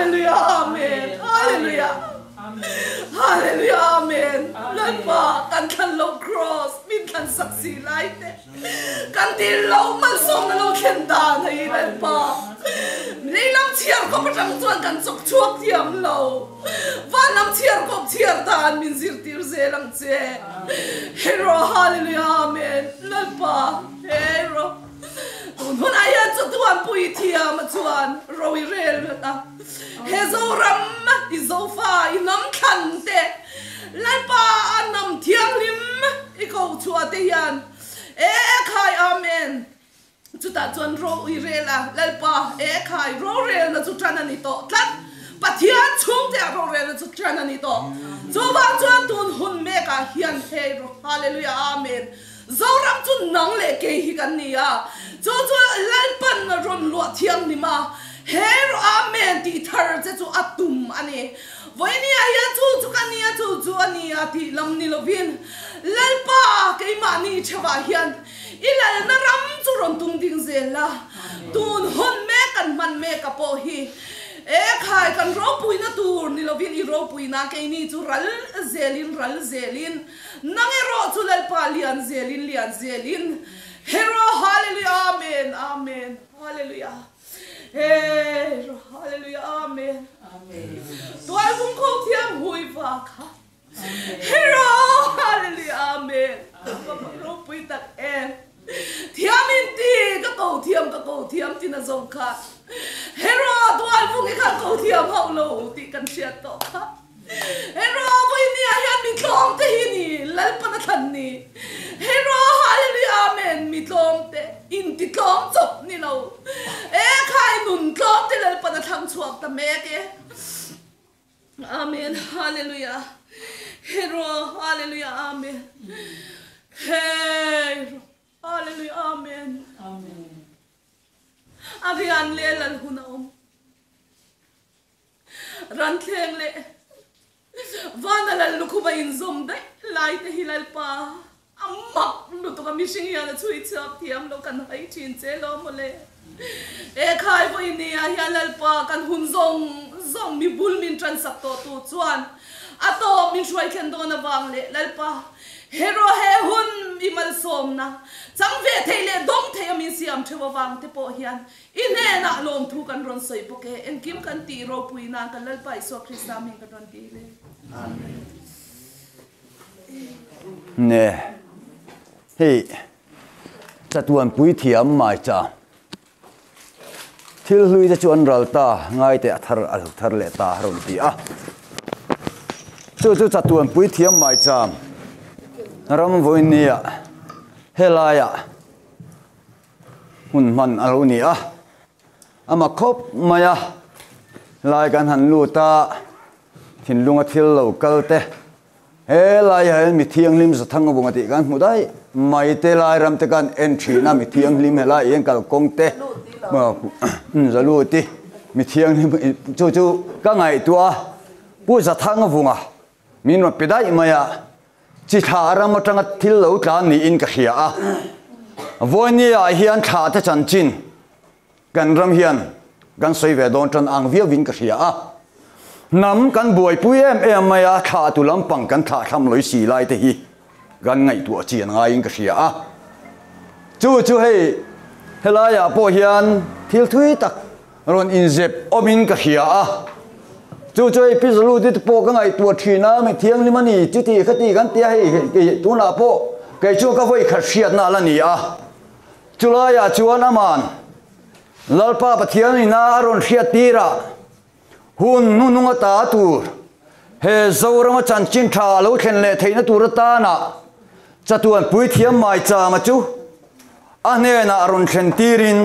Hallelujah Amen Hallelujah Hallelujah Amen Lalpa kan thlan loh Kraws min thlan sak si lai te kan dil loh malsawmna lo thlen dan a hi Lalpa lei lam chhiar kawp atang chuan kan chawk chhuak thiam lo van lam chhiar kawp chhiar dan min zirtir zel ang che Hero Hallelujah Amen Lalpa Hero Tun hunah hian chatuan puithiam a chuan ro i rel vat a, he Zoram i Zofa i hnam thlan te, Lalpa a hnam thianghlim i ko chhuah te hian e khai Amen. Chutah chuan ro i rel a, Lalpa e khai rorelna chu tan a ni tawh tlat, Pathian chhungte ah rorelna chu tan a ni tawh. Chuvang chuan tun hun mekah hian hei Hallelujah Amen. Zoram chu nang leh kei hi kan ni a, chu chu Lalpan rawn luah thianghlim a, he rawh Amen tih thar che chu a tum a ni. Vawinia hian chu chu ka nia, chu chu a nia tih lam ni lovin, Lalpa keimahni theuhah hian i lalna ram chu rawn tung ding zel la, tun hawn mek kan hman mek a pawh hi e khai kan ropuina tur ni lovin i ropuina keini chu ral zelin ral zelin Nang erawh chu Lalpa lian zelin lian zelin Hero Hallelujah Amen Amen Hallelujah Hero Hallelujah Amen Tualvung kho thiam hui va kha Hero Hallelujah Amen Ropui tak em Thiam in ti ka ko thiam ka ko thiam tin a zawng kha Hero Tualvung i khan ko thiam hauh lo tih kan hriat tawh kha. Hero vawinia hian mi tlawm te hi ni Lalpan a thlan ni. Hero Hallelujah Amen mi tlawm te in ti tlawm chawp ni lo. E khai nun tlawm te Lalpan a thlang chhuak ta mek e. Amen Hallelujah Hero Hallelujah Amen Hero Hallelujah Amen A rian leh lal hun a awm. Ranthleng leh Vana lal lukhum a inzawm daih lai te hi Lalpa a mak lutuk a, mihring hian a chhui chhuak thiam lo kan hai thin che lo mawle. E khai vawi nia hian Lalpa kan hun zawng zawng mi bul min tansak tawh tu chuan a tawp min hruai thlen dawn avang leh Lalpa hero he hun i malsawmna chang ve thei leh dawng thei a min siam theuh avang te pawh hian I hnenah lawmthu kan rawn sawi bawk e, engkim kan tih ropui nan kan Lalpa Isua Krista hming kan rawn dil e. Amen. Ne hei chatuan puithiam mai cha thil hlui te chu an ral ta ngai te a thar a lo thar leh ta a rawn ti a chu chu chatuan puithiam mai cha ram vawinia helaiah Hmun hman a lo ni a, a mak khawp mai a, lai kan han lut a, thinlunga thil lo kal te, he laiah hian mi thianghlim Zathang a vunga tih kan hmu daih mai te, lai ram te kan en thin a, mi thianghlim helai hian kalkawng te, Zaluti mi thianghlim chu chu ka ngaihtuah a, Pu Zathang a vunga min rawn pe daih mai a. Chi thla ram atanga thil lo tlan niin ka hria a, Vawinia hian thla te chanchin kan ram hian kan sawi ve dawn tan ang viauin ka hria a. Hnam kan buaipui em em mai a, thla tu lampang kan thlah thlam lawih si lai te hi kan ngaihtuah chian ngaiin ka hria a. Chu chu hei helaiah pawh hian thil thui tak Rawn inzep awmin ka hria a, chu chu hei Pi Zaluti te pawh ka ngaihtuah thin a, mi thianghlim a ni chuti khati kan tia hei tunah pawh kei chu ka vawi khat hriatna a la ni a, chulaiah chuan aman Lalpa Pathian ina a rawn hriat tirah hun hnuhnung ata tur he Zorama chanchin tha a lo thlen leh theihna tur atana chatuan puithiam maichama chu a hnenah rawn thlen tirin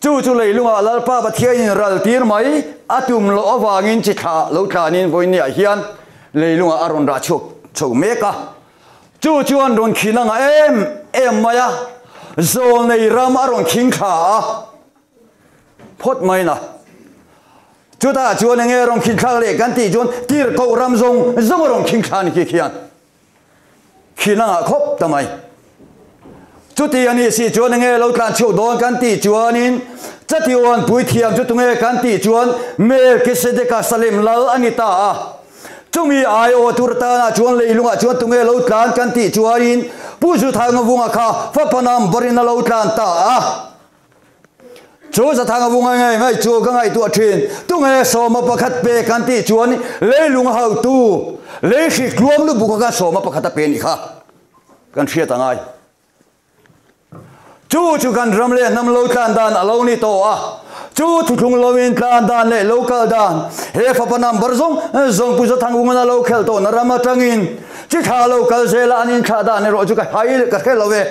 Chu chu leilungah Lalpa Pathianin ral tir mai a tum loh avangin chi thla lo tlanin vawinia hian leilungah a rawn rah chhuak chho mek a. Chu chuan rawn khin anga em em mai a, zawlnei ram a rawn khing thla a phawt mai na. Chutah chuan enge rawn khin thlak leh kan tih chuan tirhkoh ram zawng zawng a rawn khing thla ni khi khian. Khi langah khawp ta mai. Chuti a nih si chuan enge lo tlan chhuak dawn kan tih chuanin Chatiuan puithiam chu tunge kan tih chuan Melkisedeka Salem lal a ni ta a. Chumi aiawh tur atana chuan leilungah chuan tunge lo tlan kan tih chuanin Pu Zuthanga vunga kha fapa number in a lo tlan ta a. Chu Zathanga vunga ngei mai chu ka ngaihtuah thin. Tunge sawma pakhat pe kan tih chuan leilung hautu lei hrik tluang lubuka khan sawma pakhat a pe nih kha kan hriat a ngai. Chu chu kan ram leh hnam lo tlan dan a lo ni tawh a, chu thuthlung loin tlan dan leh lo kal dan he fapa number zawng zawng Pu Zathangvungan a lo khelh tawhna ram atangin chi thla lo kal zela an inthlah dan erawh chu ka hai ka hre lo e.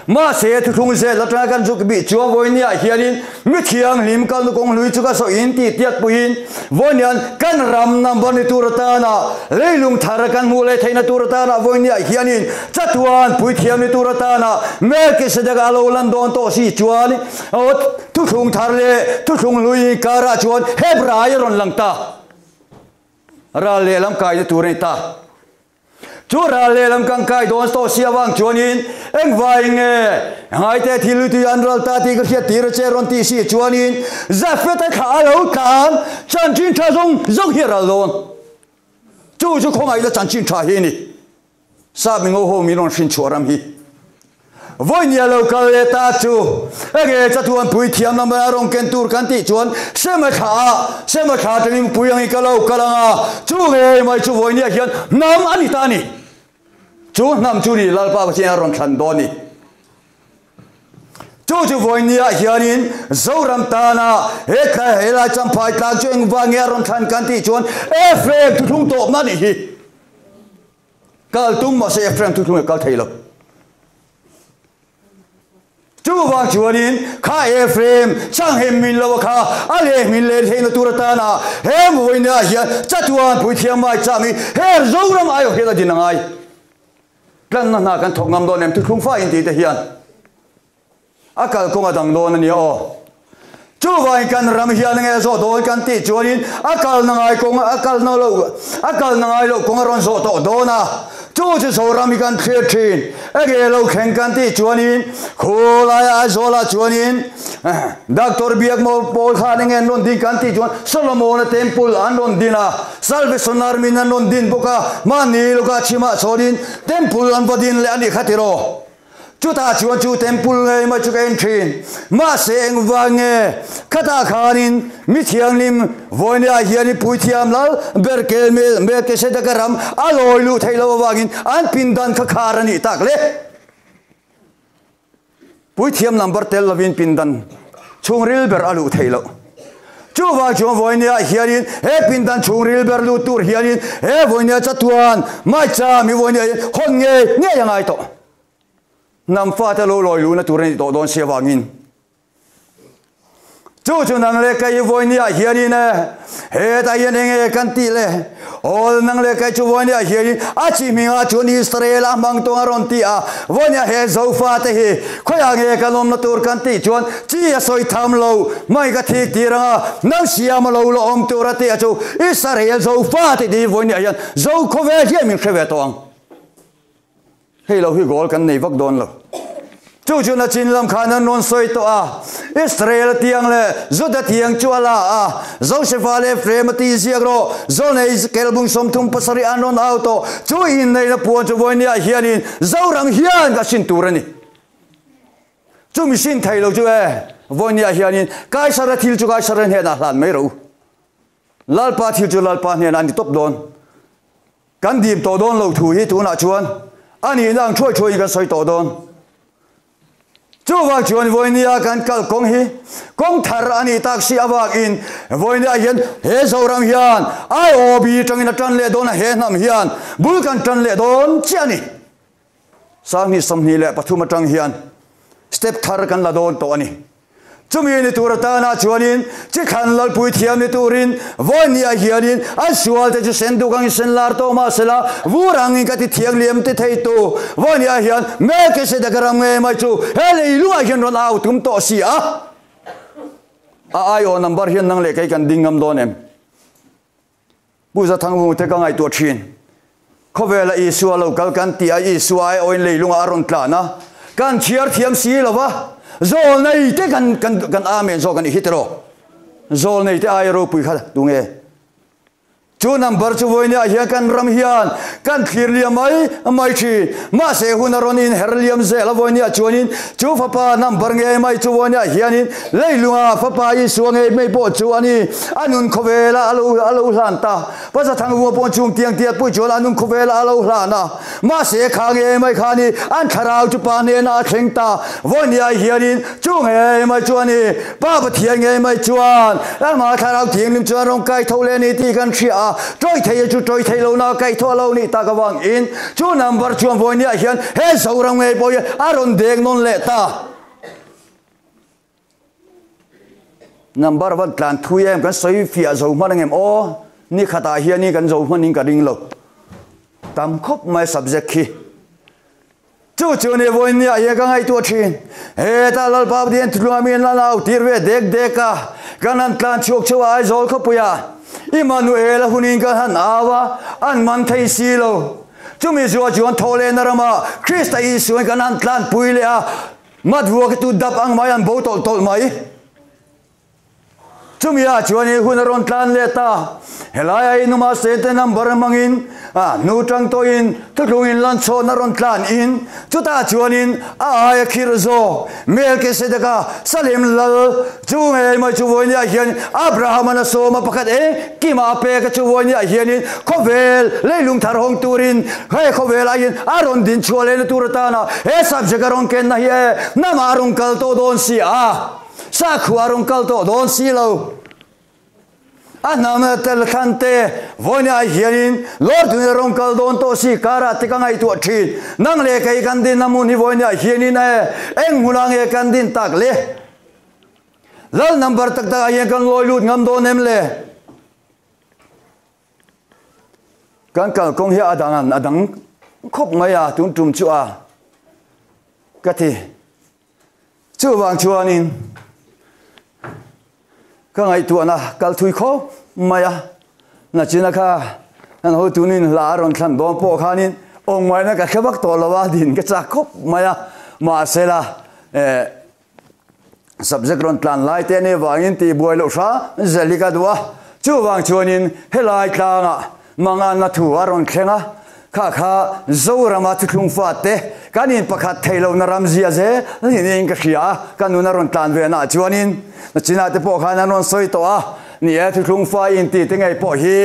Mahse thuthlung zel atanga kan zuk bih chuan vawinia hianin mi thianghlim kalna kawng hlui chu ka sawiin tih tiat puiin vawinian kan ram number ni tur atana leilung thar kan hmuh leh theihna tur atana vawinia hianin Chatuan puithiam ni tur atana Melkisedek a lo lan dawn tawh si chuan thuthlung thar leh thuthlung hlui inkarah chuan Hebrai a rawn lang ta. Ral lehlam kaina tur a ni ta. Chu ral lehlam kan kai dawn tawh si avang chuanin engvai nge ngaite thil hlui an ral ta tih ka hriat tir a che rawn tih si chuanin Jafet-a thla a lo tlan chanchin tha zawng zawng hi a ral dawn. Chu chu khawngaihna chanchin tha hi a ni. Sap mingo ho min rawn hrin chhuah ram hi. Vawinia lo kal leh ta chu enge chatuan pui thiam lam a rawn ken tur kan tih chuan Sema thla ah Sema thla atangin pui angin ka lo kal anga chu ngei mai chu vawinia hian hnam a ni ta a ni. Chu hnam chu ni Lalpa Pathian a rawn thlan dawn ni. Chu chu vawinia hianin Zoram tana he thla helai champhai tlang chu engvang nge a rawn thlan kan tih chuan Ephraim thuthlung tawpna a nih hi. Kal tum mahse Ephraim thuthlung a kal thei lo. Chuvang chuanin kha Ephraim changhem min lo a kha a leh min len theihna tur atana he vawinia hian chatuan puithiam mai chang hi he Zoram aiawh hian a din a ngai. Tlanna hna kan thawk ngam dawn em thuthlung fa in tih te hian a kalkawng a dang dawn a nia aw. Chuvangin kan ram hian enge zawh dawn kan tih chuanin a kalna ngai kawng a kalna lo a kalna ngai loh kawng a rawn zawh tawh dawn a. Chu chu Zoram hi kan thlir thin. Enge lo thleng kan tih chuanin khulai Aizawlah chuanin Doctor Biakmaw pawl khan enge an rawn din kan tih chuan Solomon-a temple an rawn din a, Salvation Army in an rawn din bawk a, mahni lawkah chhimah chuanin temple an va din leh a nih kha tiraw? Chutah chuan chu temple ngei mai chu ka en thin. Mahse engvang nge khatah khanin mi thianghlim vawinia hianin puithiam lal ber kel Melkisedeka ram a lawi luh theih loh avangin an pindan kha khar a nih tak le? Puithiam number tel lovin pindan chhungril ber a luh theih loh. Chuvang chuan vawinia hianin he pindan chhungril ber lut tur hianin he vawinia chatuan maicha mi vawinia hian hawn ngei ngei a ngai tawh. Hnam fate lo lawi luhna tur a nih tawh dawn si avangin. Chu chu nang leh kei vawinia hianin e hetah hian enge kan tih le? Aw nang leh kei chu vawinia hianin a chi hmingah chuan Israel a hmang tawng a rawn ti a, vawinia he Zofa te hi khawiah nge kan awmna tur kan tih chuan chi a sawi tham lo mai ka thik tir ang a, nang siam a lo la awm tur a tih a chu Israel Zofa te tih vawinia hian Zo khawvel hian min hre ve tawh ang. Hei lo hi goal kan nei vak dawn lo. Chu chu na chin lam khan an rawn sawi tawh a, Israel a tiang leh Juda tiang chu a la a, Josefa leh Ephraim a ti ziak rawh, Zonei kelbung 37 an rawn au tawh, chu inneihna puan chu vawinia hianin Zoram hian ka sin tur a ni. Chu mi sin thei lo chu e, vawinia hianin Kaisara thil chu Kaisara hnenah hlan mai rawh u. Lalpa thil chu Lalpa hnenah a ni tawp dawn. Kan dim tawh dawn lo thu hi tunah chuan a nihna ang thuai thuaiin kan sawi tawh dawn. Chuvang chuan vawinia kan kal kawng hi kawng thar a nih tak si avangin vawinia hian he Zoram hian IOB tangin a tan leh dawn a, he hnam hian bul kan tan leh dawn chiah a ni. 2023 atang hian step thar kan la dawn tawh a ni. Chumi ni tur atana chuanin chikhan lalpui thiam ni turin vawinia hianin an sualte chu sen duk angin sen lar tawh mahsela vur angin ka ti thianghliam ti thei tu vawinia hian Melkisedek ram ngei mai chu he leilungah hian rawn au tum tawh si a. A aiawh number hian nang leh kei kan ding ngam dawn em? Pu Zathangvung te ka ngaihtuah thin. Khawvela Isua lo kal kan tih a Isua ai awin leilungah a rawn tlan a, kan chhiar thiam si lo va. Zawl nei te kan kan kan amen zawk a nih hi tiraw? Zawl nei te aia ropui kha tunge? Chu number chu vawinia hian kan ram hian kan thlir liam mai mai thin. Mahse hun a rawn inher liam zel a vawinia chuanin chu fapa number ngei mai chu vawinia hianin leilunga fapa Isua ngei mai pawh chu a ni. A nun khawvela a lo a lo hlan ta. Pasa Thangvunga pawh chung tiang tiat pui chuan a nun khawvela a lo hlan a. Mahse kha ngei mai kha ni an thlarau chu pa hnenah a thleng ta. Vawinia hianin chu ngei mai chu a ni. Pa Pathian ngei mai chuan amah Thlarau Thianghlim chuan rawn kai tho leh a ni tih kan hria a, tawi thei chu tawi thei lohna a kaih tho a lo nih tak avangin chu number chuan vawinia hian he Zoram ngei pawh hi a rawn deng nawn leh ta. Number van tlan thui em kan sawi fiah zo hman angem aw, ni khatah hian i kan zo hmanin ka ring lo. Tam khawp mai subject khi. Chu chu ni vawinia hian ka ngaihtuah thin. Hetah Lalpa Pathian thutlunga mi an la nau tir ve dek dek a, kan han tlan chhuak chho a Aizawl khawpuiah Immanuel-a hunin kan han au a, an man thei si lo. Chumi zuah chuan thawhlehna ramah Krista Isuain kan han tlanpui leh a, mat vuak tu dap ang mai an bo tawlh tawlh mai. Chumi ah chuan i hun a rawn tlan leh ta. Helai a inawm a sente number hmangin a hnu tang tawhin thuthlungin lanchhawn a rawn tlan in chutah chuanin a aia khirh zawk Melkisedeka Salem lal chu ngei mai chu vawinia hian Abraham-an a sawm a pakhat engkimah a pek a chu vawinia hianin khawvel leilung thar hawng turin he khawvel ah hian a rawn din chhuah lehna tur atana he subject a rawn kenna hi e namah a rawn kal tawh dawn si a. Sakhua a rawn kal tawh dawn si lo. A hnam tel thlan te vawinia hianin Lord tun a rawn kal dawn tawh si karah te ka ngaihtuah thin. Nang leh kei kan din a hmun hi vawinia hianin e eng hmunah nge kan din tak le? Lal number tak takah hian kan lawi lut ngam dawn em le? Kan kalkawng hi a dang a dang khawp mai a tun tum chu a ka ti. Chuvang chuanin ka ngaihtuahna kal thui khawp mai a, nachina kha an hotunin hla a rawn thlan dawn pawh khanin awmngaihna ka hre vak tawh lo a, din ka chak khawp mai a, mahsela eh subject rawn tlan lai te anih avangin tihbuai loh hram zel hi ka duh a, chuvang chuanin helai tlangah Manganna thu a rawn thleng a, kha kha Zorama thuthlung fate kan in pakhat thei lohna ram zia zel niin ka hria a, ka nun a rawn tlan ve naah chuanin China te pawh khan an rawn sawi tawh a, ni e thuthlung fa in tih te ngei pawh hi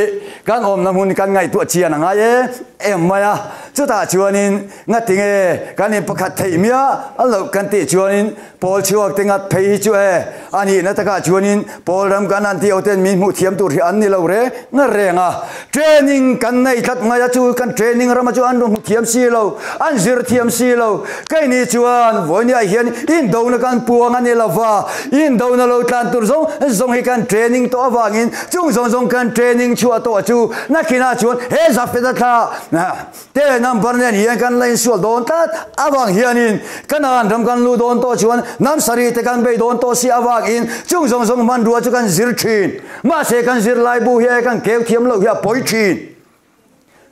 kan awmna hmun kan ngaihtuah chian a ngai em em mai a, chutah chuanin ngatinge kan in pakhat theih miah loh kan tih chuanin Pawl chhuak te ngat phei hi chu e, a nihna takah chuanin pawl ram kan han tih hoten min hmuh thiam tur hi an ni lo reng reng a. Training kan nei tlat mai a chu kan training rama chu an rawn hmu thiam si lo, an zir thiam si lo. Keini chuan vawinia hian indona kan puang a ni lo va, indona lo tlan tur zawng zawng hi kan training tawh avangin chung zawng zawng kan training chhuah tawh chu nakinah chuan he Zafeta thla Te number nen hian kan la insual dawn tlat avang hianin Kanaan ram kan luh dawn tawh chuan hnam sarih te kan bei dawn tawh si avangin chung zawng zawng hmanrua chu kan zir thin. Mahse kan zirlai bu hi kan keu thiam loh hi a pawi thin.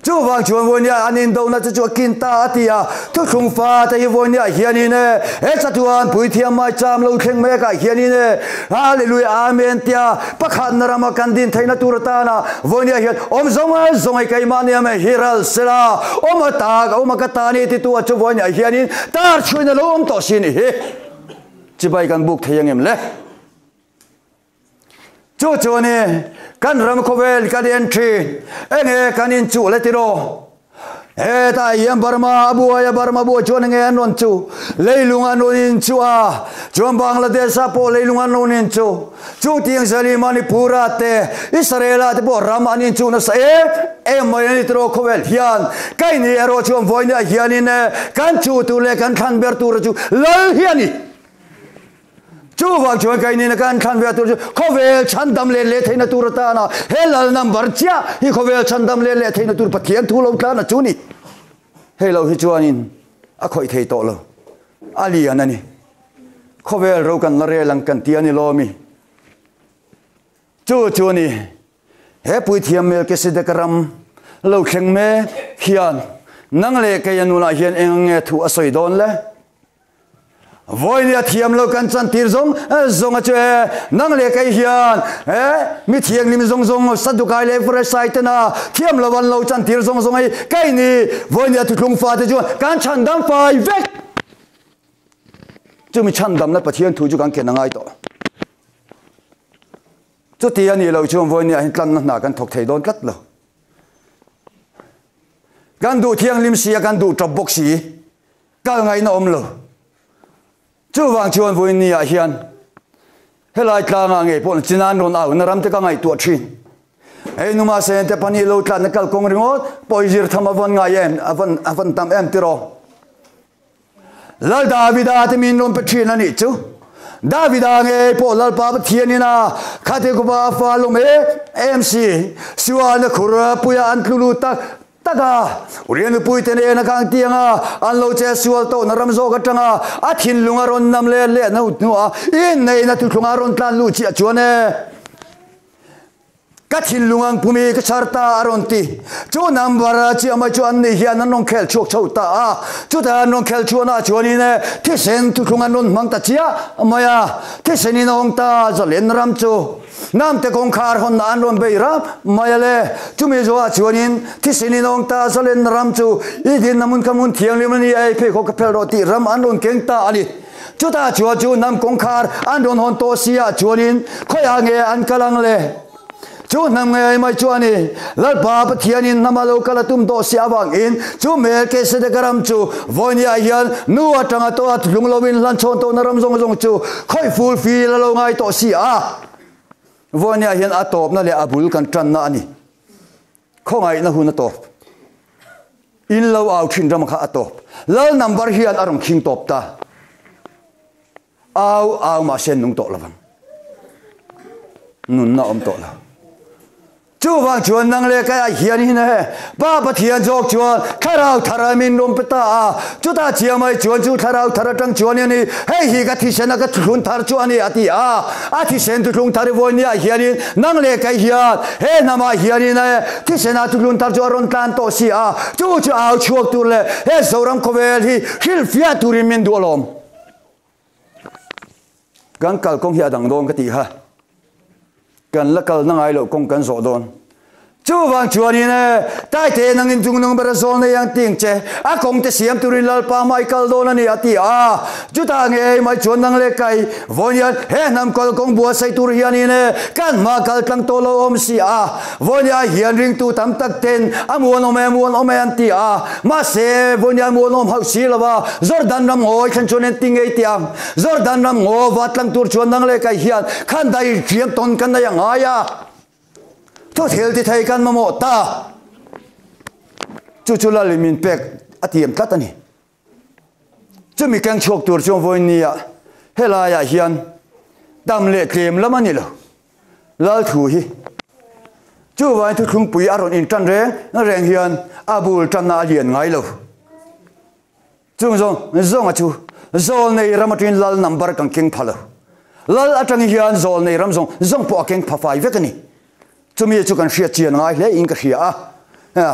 Chuvang chuan vawinia an indona chu chu a kin ta a ti a, thuthlung fa te hi vawinia hianin e, he chatuan puithiam mai cham lo thleng mekah hianin e, Hallelujah Amen tia pakhatna rama kan din theihna tur atana vawinia hian awm zawng a zawng ei keimah nia me hi ral sela awm a tak awm a ka ta ni ti tu a chu vawinia hianin tar chhuina lo awm tawh si ni hi chibai kan buk thei angem le chu chu ni kan ram khawvel kan en thin enge kan in chu le tiraw Hetah hian Burma a buai a, Burma buai chuan enge an rawn chu? Leilung an rawn in chu a, chuan Bangladesh ah pawh leilung an rawn in chu. Chung tiang zali Manipur ah te, Israel ah te pawh ram an in chu nasa em em mai a ni tiraw khawvel hian. Keini erawh chuan vawinia hianin kan chu tur leh kan thlan ber tura chu Lal hi a ni. Chuvang chuan keini na kan thlan ve tur chu khawvel chhandam let leh theihna tur atana he lal number chiah hi khawvel chhandam let leh theihna tur Pathian thu lo tlan a chu ni. Hei lo hi chuanin a khawih thei tawh lo. A lian a ni. Khawvel ro kan la rel ang kan ti a ni lawmi. Chu chu ni. He puithiam Melkisedek ram lo thleng mek hian nang leh kei a nunah hian eng nge thu a sawi dawn le? Voi nia thiam lo kan chan tir zong zong a che nang le kai hian e mi thiang lim zong zong sadukai le farisai te na thiam lo van lo chan tir zong zong ai kai ni voi nia thu thlung fa te chu kan chan dam fai vek chu mi chan dam na pathian thu chu kan ken ngai to chu ti ani lo chu voi nia hin tlan na na kan thok thei don tlat lo kan du thiang lim si kan du trap bok si kal ngai na om lo chu wang chuan vui ni a hian helai tlanga nge pon chinan ron au na ram te ka ngai tu thin ei numa sen te pani lo tlan na kal kong ringot poizir thama von ngai em avan avan tam em tiro lal Davida te min ron pe thin ani chu Davida nge po lal pa thianina khate ko ba fa lo me MC siwa na khura puya an tlulu tak taka urian pui te ne na kang tianga an lo che sual to na ram zo ka tanga a thin lunga ron nam le le na nu a in nei na thu thlunga ron tlan lu chi a chuane ka thin lungang pumi ka charta aron ti chu number chi amai chu an ni hian an nong khel chuak chho ta a chu ta nong khel chu na chuani ne thi sen thu thlunga non mang ta chia maya thi sen in ong ta zalen ram chu nam te kong khar hon na an ron bei ram maya le chumi zo a chuanin thi sen in ong ta zalen ram chu i din namun kamun thiang limani ai phe kho ka phel ro ti ram an ron keng ta ani chu ta chu chu nam kong khar an ron hon to sia chuanin khoya nge an kalang le chu nam ngai mai chu ani lal pa pathianin namalo kalatum do si awang in chu mel ke se de garam chu vonia hian nu atanga to at lunglowin lan chon to naram zong zong chu khoi ful fi la lo ngai to si a vonia hian atop na le abul kan tran na ani khongai na hun atop in lo au thin ram kha atop lal number hian arong khing top ta au au ma sen nung to lawang nun na om to la chu wang chuan nang le ka hian hin he pa pathian jok chuan tharau tharamin rom peta a chu ta chiamai chuan chu tharau thara tang chuan ni hei hi ka thi sena ka thun thar chu ani ati a a thi sen tu thlung thar voi ni a hian in nang le kai hian he nama hian in thi sena tu thlung thar chu ron tlan to si a chu chu au chuak tur le he zoram khovel hi hil fia turin min du alom kan kal kong hi adang don ka ti ha kan la kal na ngai lo kong kan zo don chu wang chuan in tai te nang in chung nung ber zo ne yang ting che a kong te siam turin lal pa mai kal don ani ati a chu ta nge mai chuan nang le kai vonian he nam kal kong bua sai tur hian in kan ma kal tlang to lo om si a vonia hian ring tu tam tak ten amuan om amuan om an ti a ma se vonia muan om hau si lawa Jordan ram ngoi khan chuan en ting ei tiang Jordan ram ngo wa tlang tur chuan nang le kai hian khan dai thiam ton kan na yang aya thu thil ti thei kan mamo ta chu chu la limin pek atiam tlat ani chu mi keng chhuak tur chuan voi nia helaiah hian dam leh tlem lam ani lo lal thu hi chu vai thu thlung pui a rawn in tan reng reng hian a bul tan na a lian ngai lo chung zong zong a chu zawl nei ram atin lal number kan keng phalo lal atang hian zawl nei ram zong zong pawh a keng pha fai vek ani chumi chu kan hriat chian ngai hle in ka hria a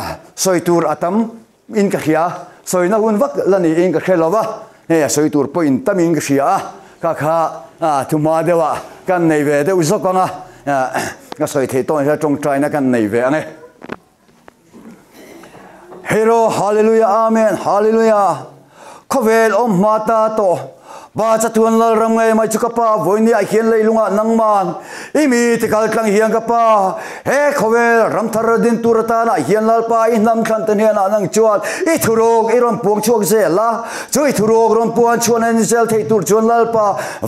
soi tur atam in ka hria soi na hun vak lani in ka hrelowa he soi tur pawh in tam in ka hria a ka kha a thuma dewa kan nei ve deuh zawk anga ka soi thei tawn hria tawngtai na kan nei ve ange hero hallelujah amen hallelujah khovel om mata to ba cha tuan lal ram ngai mai chu ka pa voini a hian leilunga nangman imi ti kal tlang hian ka pa he khovel ram thar din tur ta na hian lal pa i nam thlan ten hian anang chuan i thurok i ron puang chuak ze la chu i thurok ron puan chuan an zel thei tur chuan lal pa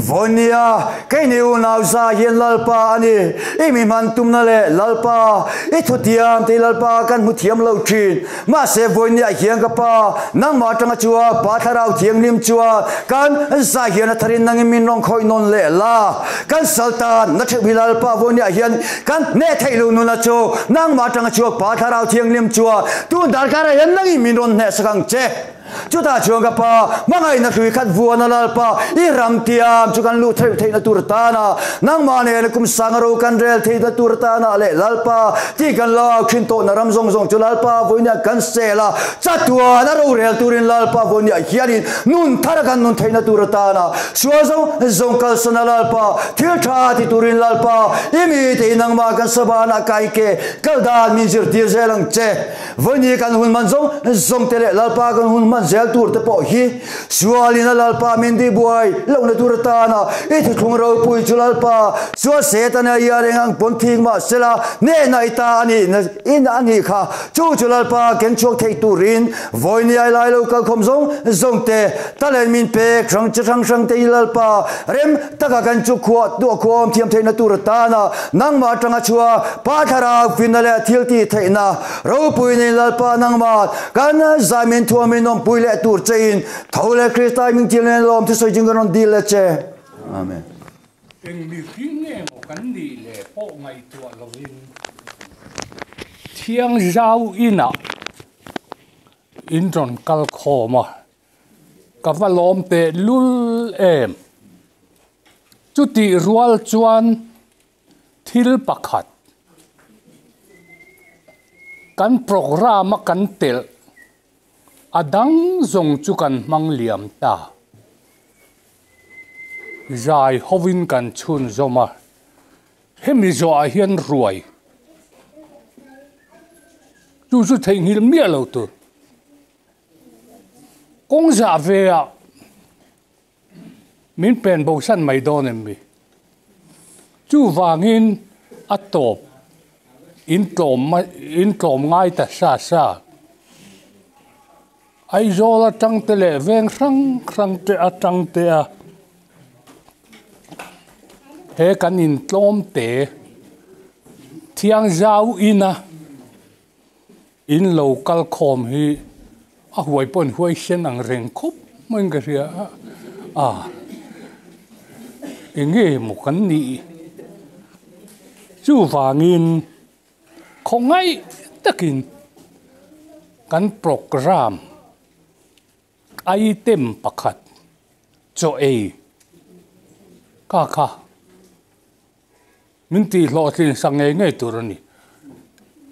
voinia kai niu nau za hian lal pa ani imi man tum na le lal pa i thu tiam te lal pa kan mu thiam lo thin ma se voinia hian ka pa nang ma tanga chua pa tharau thiang lim chua kan za hian a tharin nangin min rong khoi non le la kan saltan na theu hilal pa vonia hian kan ne theilu nu na chu nang ma tanga chuak pa tharau thiang lim chua tu dar kara hian nangin min ron ne sakang che Chutah chuan ka Pa, hmangaihna hlui khat vuana Lalpa, i ram tiam chu kan luh theih theihna tur atana, nangmah nena kum sanga ro kan rel theihna tur atana leh Lalpa, tih kan lo au thin tawhna ram zawng zawng chu Lalpa vawinia kan sel a, chatuan a rorel turin Lalpa vawinia hianin nun thar a kan nun theihna tur atana, sual zawng zawng kalsan a Lalpa, thil tha ti turin Lalpa, i mite in nangmah kan sabanah kai ke kal dan min zirtir zel ang che. Vawini kan hun hman zawng zawng te leh Lalpa kan hun hman zel tur te pawh hi sualin a Lalpa min tihbuai lohna tur atana i thuthlung ropui chu Lalpa chuan Setana i a reng ang pawn thing mah sela hnehna i ta a nih in a nih kha chu chu Lalpa ken chhuak theih turin vawini ai lai lo kalkhawm zawng zawng te talent min pek hrang chi hrang hrang te i Lalpa rem taka kan chu khuah tuah khuam thiam theihna tur atana nangmah atanga chhuah Pa thlarau finna leh thil tih theihna ropui nei Lalpa nangmah kan zai min thuam in awmpui leh tur che in tho leh Krista hming thil nen lawm thusawi ching kan rawn dil leh che. Amen. Eng mihring nge maw kan nih leh pawh ngaihtuah lovin Thiang zau inah in rawn kal khawm a, ka va lawm teh lul em. Chutih rual chuan Thil pakhat, kan programme a kan telh a dang zawng chu kan hmang liam ta. Zai hovin kan chhunzawm a, hemi zawhah hian ruai chu chu theihnghilh miah lo tur. Kawng zah ve ah Min pen bosan mai dawn em mi? Chuvangin a tawp in tlawm in tlawm ngai ta sa sa. Aizawl atang te leh veng hrang hrang te atang te a he kan in tlawm te thiang zau ina In lo kal khawm hi a huai pawh in huai sen ang reng khawp maiin ka hria a, a eng nge maw kan nih chuvangin khawngaih takin kan programme item pakhat chaw ei ka kha. Min tih hlawhtlin sak ngei ngei tur a ni.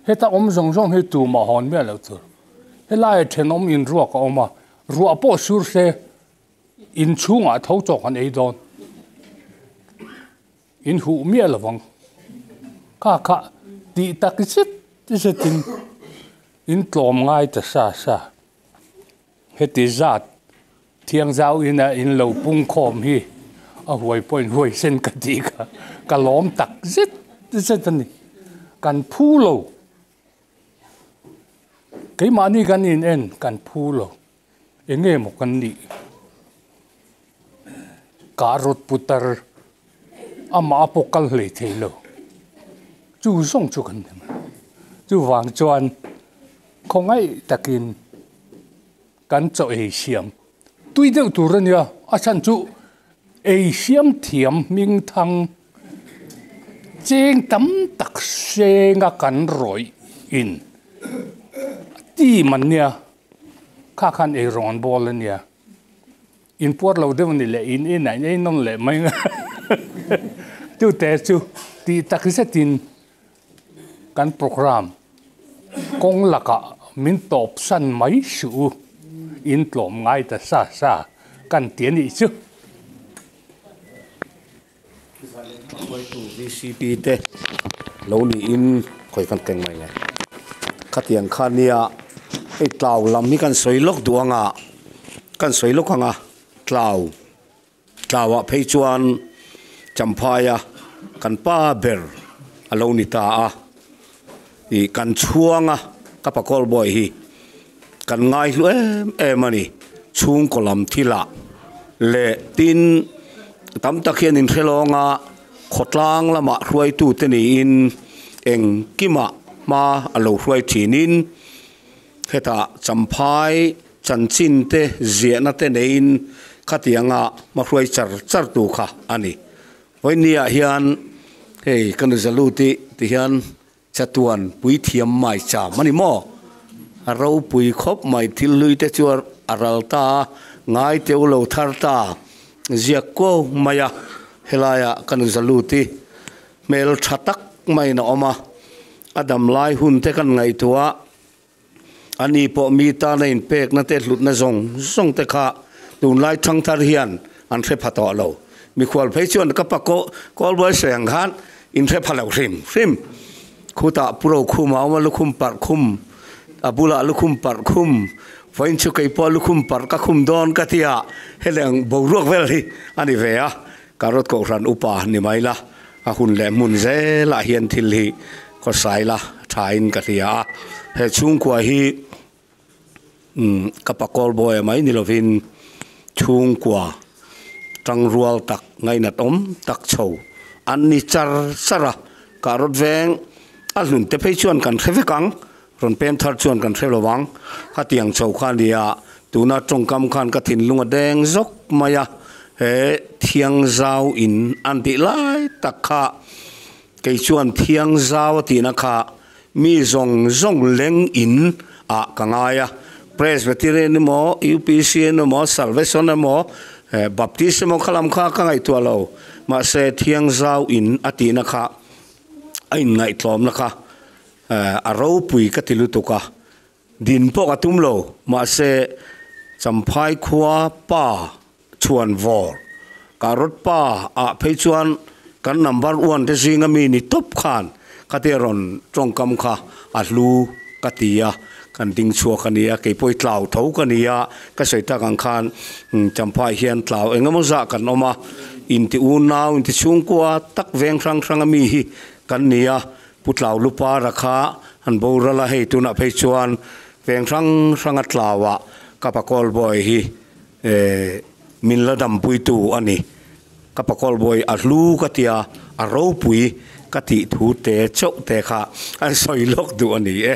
Heta awm zawng zawng hi tumah hawn miah loh tur. Helaiah thenawm in ruak a awm a, ruah pawh sur se in chhungah tho chawk an ei dawn. In huh miah lo vang. Kha kha tih tak zet zetin in tlawm ngai ta sa sa. Heti zat Thiangzau ina in lo pung khawm hi a huai pawhin huai sen ka tih kha ka lawm tak zet zet a ni. Kan phu lo. Keimahni kan in en kan phu lo. Eng nge maw kan nih? Kah rawt putar amah a pawh kal hlei thei lo. Chu zawng chu kan ni mai. Chuvang chuan khawngaih takin. Kan chaw ei siam tui deuh tur a nia, a chhan chu ei siam thiam hming thang cheng tam tak senga kan rawih in team an nia, kha khan ei rawn bawl a nia, in puar lo deuh ni leh in inah in ei nawn leh mai ang chute chu tih tak zetin Kan programme kawng lakah min tawp san mai suh u, in tlawm ngai ta sa sa kan ti a nih chu. Hruaitu VCP te lo niin khawi kan keng mai nge. Khatiang kha nia hei tlau lam hi kan sawi lawk duh anga kan sawi lawk anga tlau. Tlauah phei chuan Champhaia kan pa ber a lo ni ta a, ih kan chhuanga ka pakawlh bawi hi kan ngaihlu em em a ni, chhungkaw lam thilah leh tin tam tak hian inhre lawnga khawtlang lamah hruaitute niin engkimah hma a lo hruai thinin Hetah Champhai chanchin te ziahna te neiin khatianga hmahruai char char tu kha a ni. Vawinia hian hei ka nu Zaluti ti hian chatuan puithiam mai cham a ni maw? A ropui khawp mai thil hlui te chu a. a ral ta a, ngai teu lo thar ta ziak kuau mai a, helaiah ka nu zalut hi hmel tha tak maiin a awm a, a dam lai hun te kan ngaihtuah a. Ani pawh mi tana inpekna te hlutna zawng zawng te kha tunlai thangthar hian an hre pha tawh lo. Mikhual phei chuan ka pa Kawlbuai sawi ang khan in hre pha lo hrim hrim. Khutah Pu Rokhuma a awm a, lukhum parh khum, a bulah lukhum parh khum, vawiin chu kei pawh lukhum parh ka khum dawn ka ti a, hetiang boruak vel hi a ni ve a. Karot Kohhran upa ni mai la, A hun leh hmun zelah hian thil hi khawsai la thain ka hria a, he chhungkua hi ka pa Kawlbawia mai ni lovin chhungkua tangrual tak ngainat awm tak chho an ni char char a, Karot veng a hlun te phei chuan kan hre vek ang, rawn pem thar chuan kan hre lo ang, khatiang chho kha a nia, tuna tawngkam khan ka thinlung a deng zawk mai a, he thiangzau in an tih lai tak kha kei chuan thiangzau a tihna kha mi zawng zawng leng in ah ka ngai a, Presbyterian emaw, UPC emaw, Salvation emaw, Baptist emaw kha lam kha ka ngaihtuah lo, mahse thiangzau in a tihna kha a inngaihtlawmna kha A ropui ka ti lutuk a, din pawh ka tum lo, mahse Champhai khua pa chhuan vawr, Karot pa ah phei chuan kan number one te zinga mi ni tawp khan khatia rawn tawngkam kha a hlu ka ti a, kan ding chhuak a nia, kei pawh i tlau tho ka ni a, ka sawi tak ang khan Champhai hian tlau eng emaw zah kan awm a, inti unau, inti chhungkua tak veng hrang hrang a mi hi kan ni a, Pu Tlau Lupara kha an boral a, hei tunah phei chuan veng hrang hranga tlauah ka pa Kawlbawi hi min la dampuitu a ni. Ka pa Kawlbawi a hlu ka tia, a ropui ka tih thu te chauh te kha an sawi lawk duh a ni e.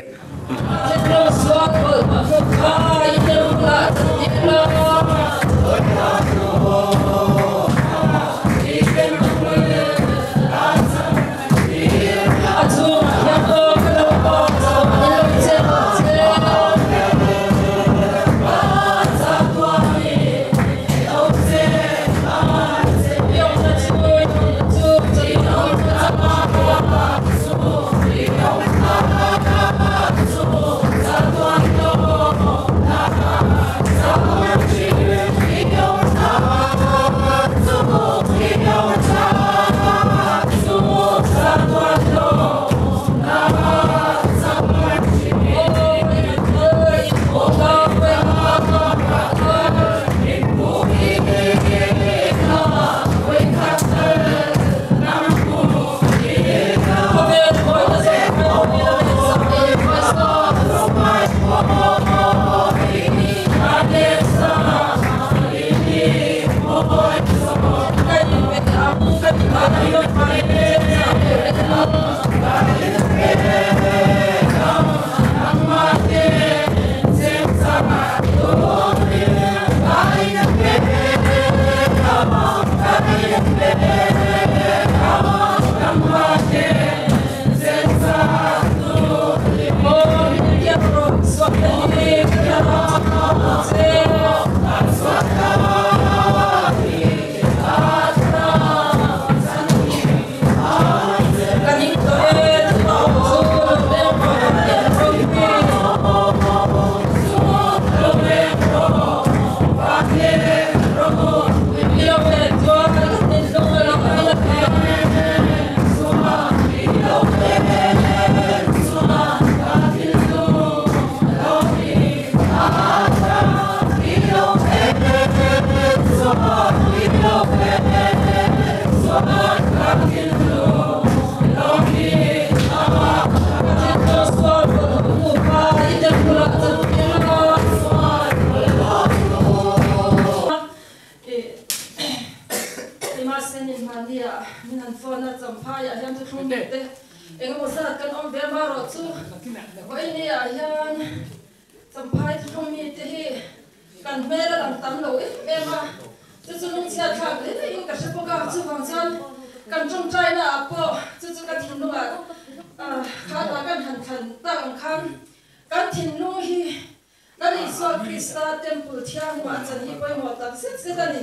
Lal Isua Krista Temple thianghlim a chan hi pawimawh tak zet zet a ni.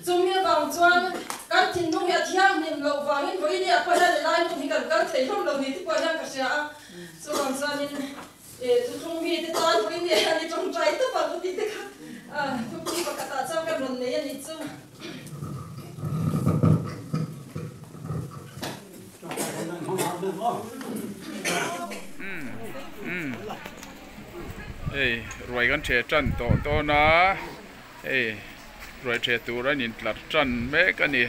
Chumi avang chuan kan thinlung hi a thianghlim loh vangin vawiin ah pawh hian helai hmun hi kan kal thei hlawm lo ni te pawh hian ka hria a. Chuvang chuanin thuthlung mite tan vawiin ah hian i tawngtai tawp ang u tih te kha thupui pakhatah chuan kan rawn nei a nih chu. Hei ruai kan ṭhe ṭan tawh dawn a hei ruai ṭhe tur an intlar ṭan mek a ni.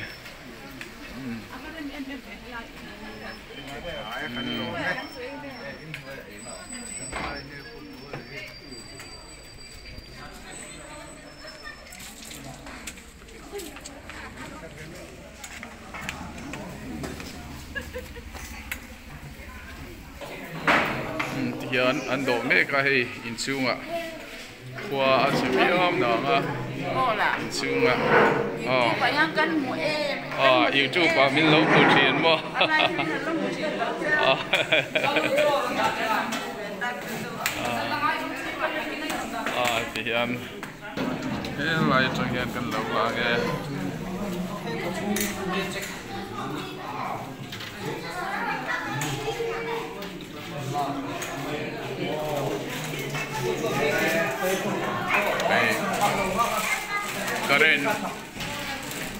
Tihian an dawh mek a hei inchhungah khua a chhe viau nang a inchhungah aw youtube ah min lo hmu thin maw aw tihian. Helai atang hian kan lo lang e. Hei current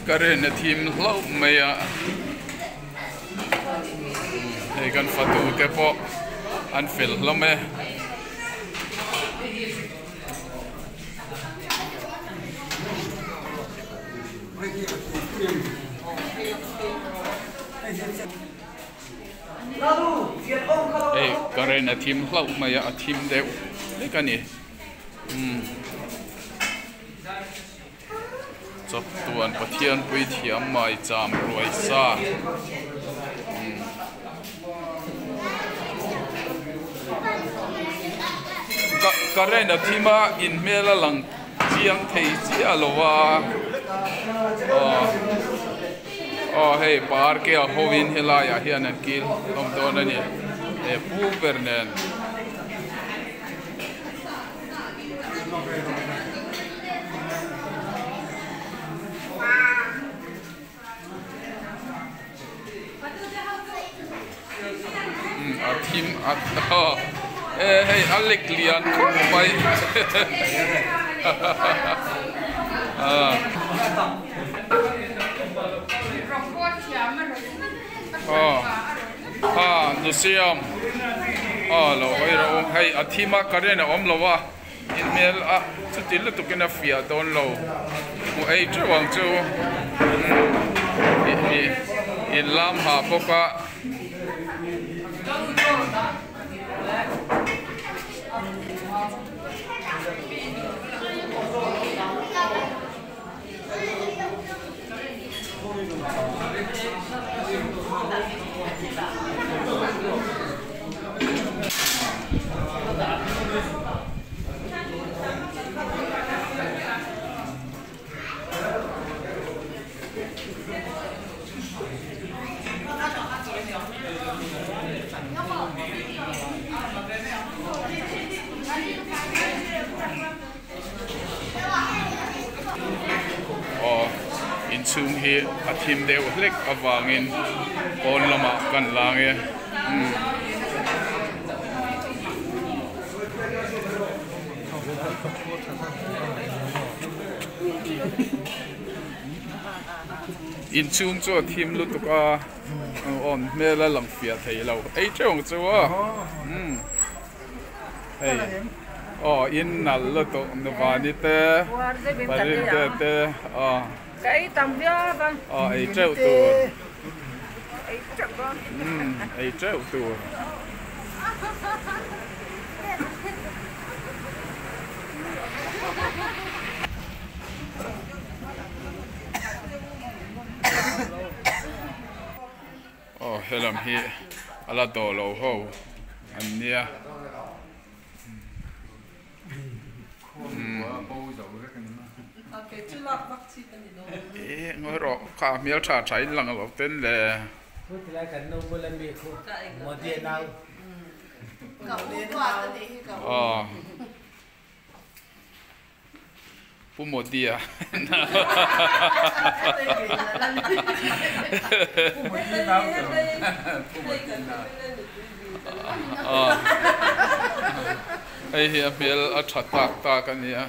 current a thim hlauh mai a hei kan fatu te pawh an fel hlawm e. Hei current a thim hlauh mai a a thim deuh hlek a ni umm chawptuan Pathian puithiam maicham ruai sa umm. Current a thim a in hmel a lang chiang thei chiah lo a aw aw hei park a ho in helai ah hian an kil hlawm dawn a ni he pu ber nen. A thim a e hei a lek lian khawp mai a nu siam a lo hawi rawh u hei a thim a current a awm lo a. Inhmel a chuti lutukin a fiah dawn lo hmu ei teuh ang chu in lam hah bawk a. Aw inchhung hi a thim deuh hlek avangin pawn lamah kan lang e umm. Inchhung chu a thim lutuk a awn hmel a lang fiah thei lo ei teuh ang chu a umm. Hei aw in nalh lutuk nuvani te parinte te aw aw ei teuh tur umm ei teuh tur. Aw helam hi a la dawh lo ho an nia eh ngawi rawh kha hmel tha tha in lang lo ten le. Aw. Pu Modi-a Hei hi a hmel a tha tak tak a nia.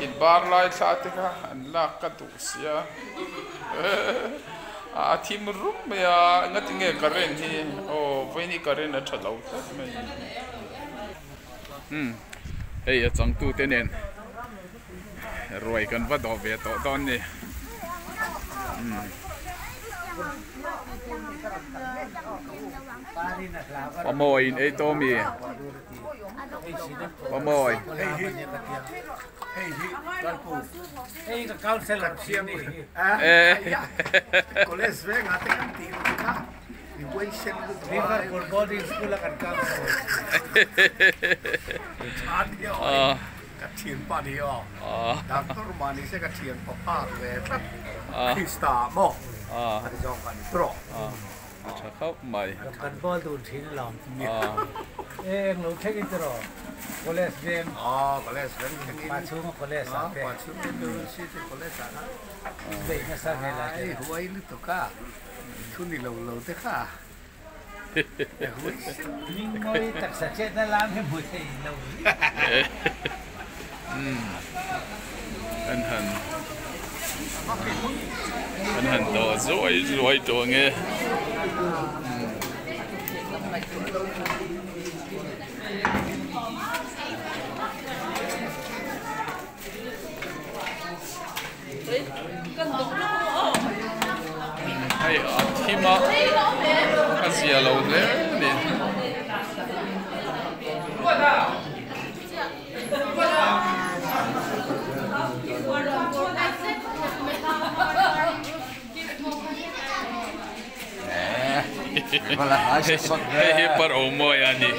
In bar lai thla te kha an lak ka duh sia a thim rum mai a ngatinge current hi aw vawiin hi current a tha lo tlat mai umm hei a changtu te nen ruai kan va dawh ve tawh dawn a ni umm. Pamawi in ei tawh mi? Pamawi. A tha khauh mai. Kan bawl dun thin alawm. E eng lo thleng in tiraw college veng. Aw college veng thleng in. Pa chhunga college ah te. Pa chhunga university college ah khan. Beih nasa ve lai te. Ai huai lutuk a. Thu ni lo lo te kha. Hming mawi taksa chetna lam hi hmu thei lo. An han an han dawh zuai zuai tawh ange. Hei a thim a a zia lo hle a ni. Hei hi par awm mawi a ni.